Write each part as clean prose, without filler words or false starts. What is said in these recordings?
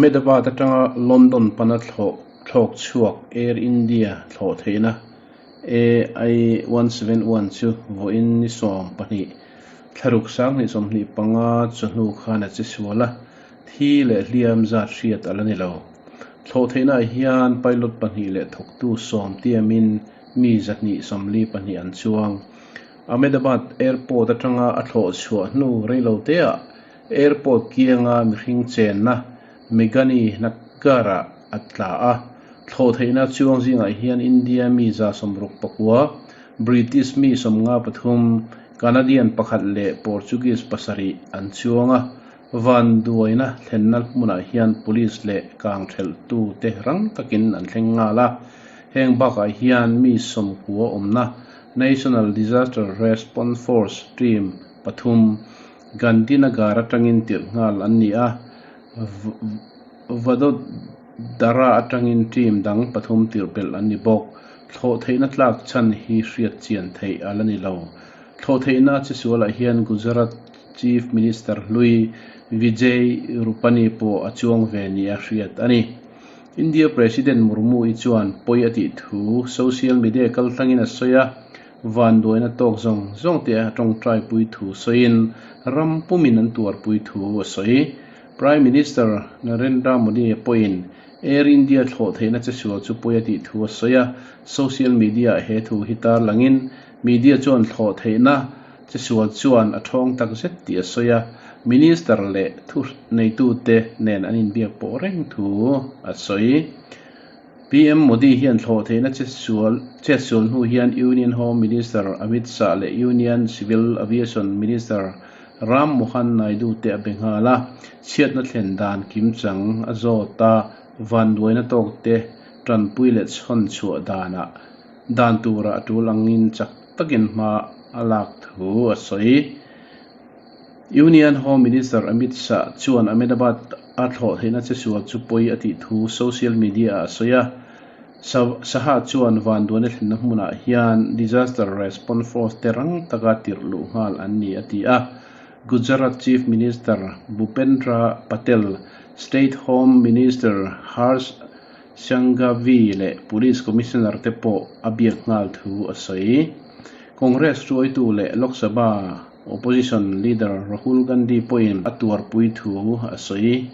Ahmedabad atanga London pana thlawh thlawk chhuak Air India thlawh theihna AI-171 chu vawiin ni 12 thlaruk 2025 chawhnu khan a che sual a, thi leh hliam zat hriat a la ni lo. Thlawh theihnaah hian pilot pahnih leh thawktu sawm tiamin mi 242 an chuang. Ahmedabad Airport atanga a thlawh chhuah hnu reiloteah Airport kianga mihring chenna Megani Nagar-ah a tla a. Thlawh theihna chuang zingah hian India mi 64, British mi 53, Canadian pakhat leh Portuguese pasarih an chuang a. Vanduaina thlenna hmunah hian police leh kang thelhtute rang takin an thleng nghal a. Heng bakah hian mi 90 awmna National Disaster Response Force team pathum Gandhinagar atangin tirh nghal an ni a, Vadodara atangin team dang pathum tirh belh an ni bawk. Thlawh theihna tlak chhan hi hriat chian theih a la ni lo. Thlawh theihna che sualah hian Gujarat Chief Minister hlui Vijay Rupani pawh a chuang ve nia hriat a ni. India President Murmu-i chuan pawi a tih thu social media kaltlangin a sawi a, Vanduaina tawk zawng zawng te a tawngtai pui thu sawiin ram pumin an tuarpui thu a sawi. Prime Minister Narendra Modi pawhin Air India thlawh theihna che sual chu pawi a tih thu a sawi a, social media-ah he thu hi tarlangin media chuan thlawh theihna che sual chuan a thawng tak zet tih a sawi a, Minister leh thu neitute nen an inbiak pawh reng thu a sawi. PM Modi hian thlawh theihna che sual chet sual hnu hian Union Home Minister Amit Shah leh Union Civil Aviation Minister Ram Mohan Naidu te a be nghal a, chhiatna thlen dan kimchang a zawt a, vanduaina tawk te tanpui leh chhawn chhuah danah dan tura a tul angin chak takin hma a lak thu a sawi. Union Home Minister Amit Shah chuan Ahmedabad a thlawh theihna che sual chu pawi a tih thu social media-ah a sawi a. Shah chuan vanduaina thlenna hmunah hian Disaster Response Force te rang taka tirh luh nghal an ni a ti a. Gujarat Chief Minister Bhupendra Patel, State Home Minister Harsh Sanghavi leh Police Commissioner te pawh a biak nghal thu a sawi. Congress hruaitu leh Lok Sabha Opposition leader Rahul Gandhi pawhin a tuarpui thu a sawi.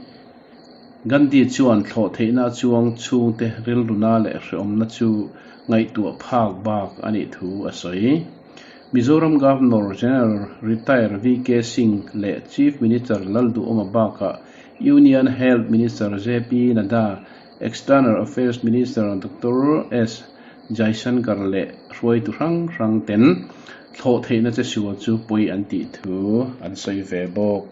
Gandhi chuan thlawh theihna chuang chhungte rilruna leh hreawmna chu ngaihtuah phak bak a nih thu a sawi. Mizoram Governor General Retired VK Singh leh Chief Minister Lalduhoma bakah Union Health Minister JP Nadda, External Affairs Minister Doctor S. Jaishankar leh hruaitu hrang hrang ten thlawh theihna che sual chu pawi an tih thu an sawi ve bawk.